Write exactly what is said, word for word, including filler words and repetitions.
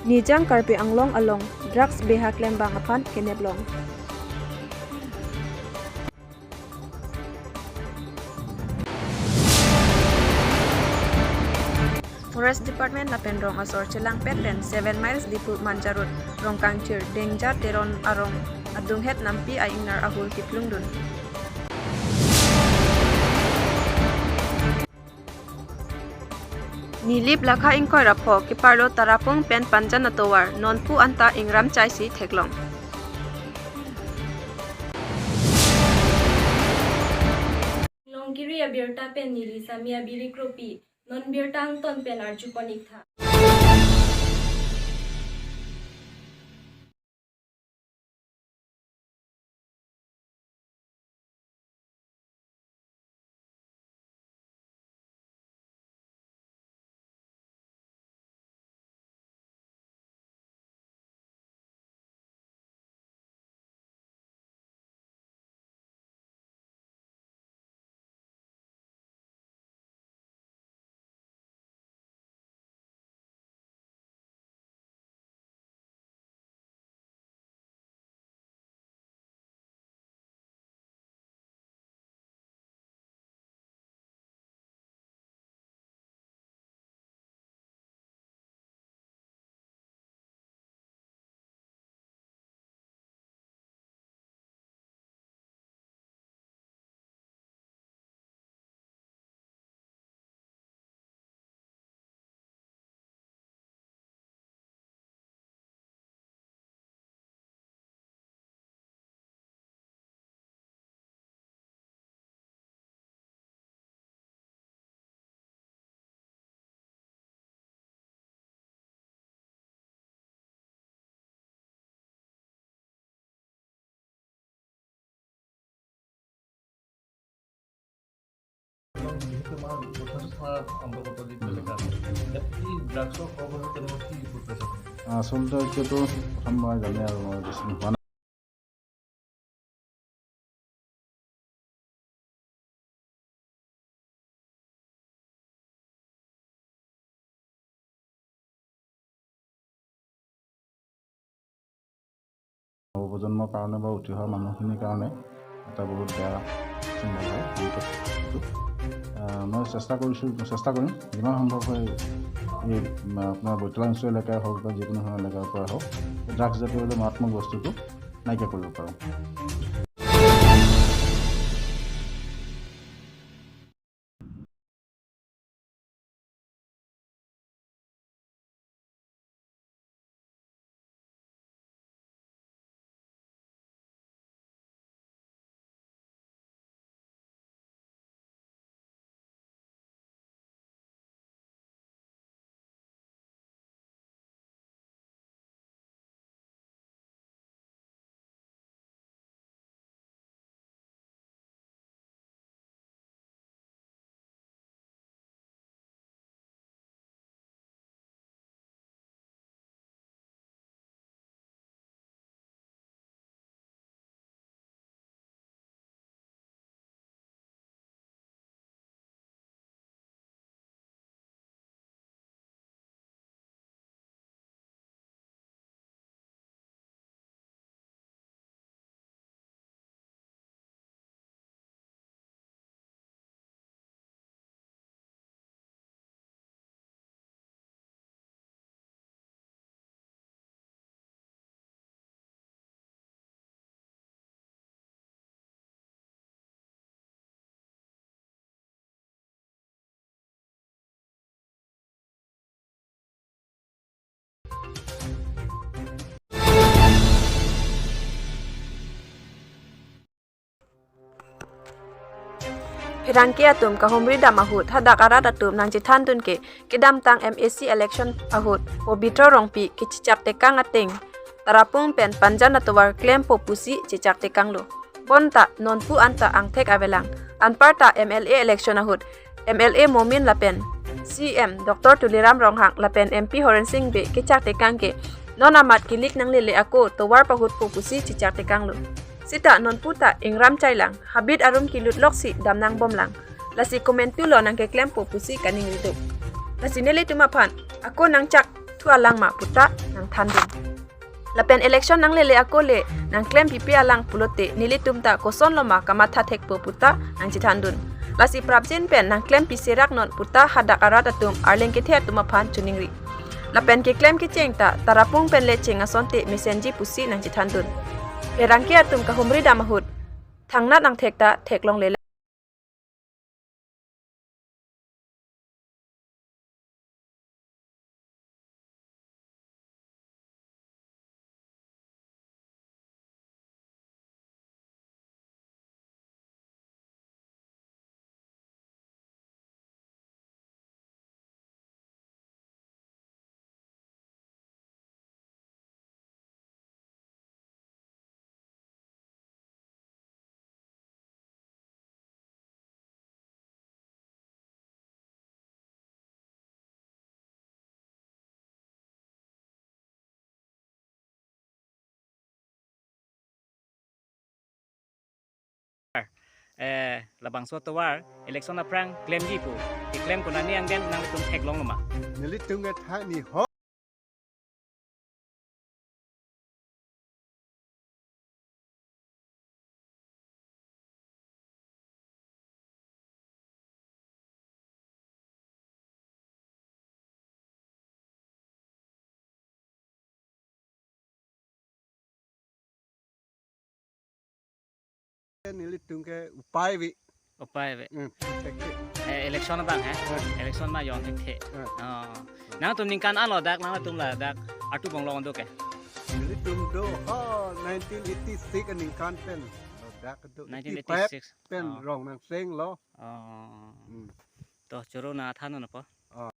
Nijang Karbi Anglong along drugs beha klembang aphan kenep long. Forest Department lapen rong asor chelangpet pen seven miles Diphu Manja Road, Rongkangthir, Dengja Teron arong adunghet nampi a-ingnar ahul kiplungdun. Nilip lakha ingkoi ra pho keparlo Tarapung pen Panjan atovar, nonpu anta ingram chaisi theklong. Longkiri abirta pen neli Sami Abiri Kropi, non birta angton pen arjupon iktha. আচলতে এতিয়াতো প্ৰথম মই জানে আৰু মই বেছি নোহোৱা নাই। নৱপ্ৰজন্মৰ কাৰণে বা উঠি অহা মানুহখিনিৰ কাৰণে এটা বহুত বেয়া চিম্বল হয়। আহ, মই চেষ্টা কৰিছোঁ, চেষ্টা কৰিম যিমান সম্ভৱ হয় এই, আহ, আপোনাৰ বৈতলাংশ এলেকাই হওক বা যিকোনো ধৰণৰ এলেকাৰ পৰা হওক, ড্ৰাগছ জাতীয় যে মাৰাত্মক বস্তুটো নাইকিয়া কৰিব পাৰোঁ। Pherangke atum kahumri dam ahut hadak arat atum nangchethan dunke kedamtang M A C election ahut Pobitro Rongpi kechechak tekang ateng Tarapung pen Panjan atovar klempo pusi chechak tekanglo. Bonta nonpu anta angthek avelang. Anparta M L A election ahut M L A Momin lapen C M Doctor Tuliram Ronghang lapen M P Horen Sing Bey kechak tekang ke non amat kilik nanglele ako tovar pahutpo pusi chechak tekanglo. Sita nonpu ta ingram chailang, habit arum kilut loksi dam nangbomlang. Lasi komantu lo nangkeklempo pusi kaningri do. Lasi nelitum aphan ako nangchak alang ma puta nangthandun. Lapen election nanglele ako le nangklem pipe alang pulote nelitum ta kosonlo ma kamatha thekpo puta nangchethandun. Lasi prapjin pen nangklem piserak non puta hadak arat atum arleng kethe atum aphan choningri. Lapen keklem kecheng ta tarapung pen le cheng asonte mesenji pusi nangchethandun. Pherangke atum kahumri dam ahut thangnat nangthek ta theklongle. Eh, labangso tovar election aphrang klemji pu. Keklem konani angdeng nangtum theklonglo ma? Nelitum ke thak ni ho. Nelitum ke upai ave. Upai ave. Hmm, thekthe. Eh, election abang, eh? Hmm. Election ma jong thekthe. Hmm. Oh. Nangtum ningkan anlo dak, nangtum ladak atu bong long do ke? Nelitum do, oh, nineteen eighty-six aningkan pen. Ladak do nineteen eighty-six. Eighty-five pen, oh, rong nangchenglo. Oh. Hmm. To choro nangthannon po. Oh.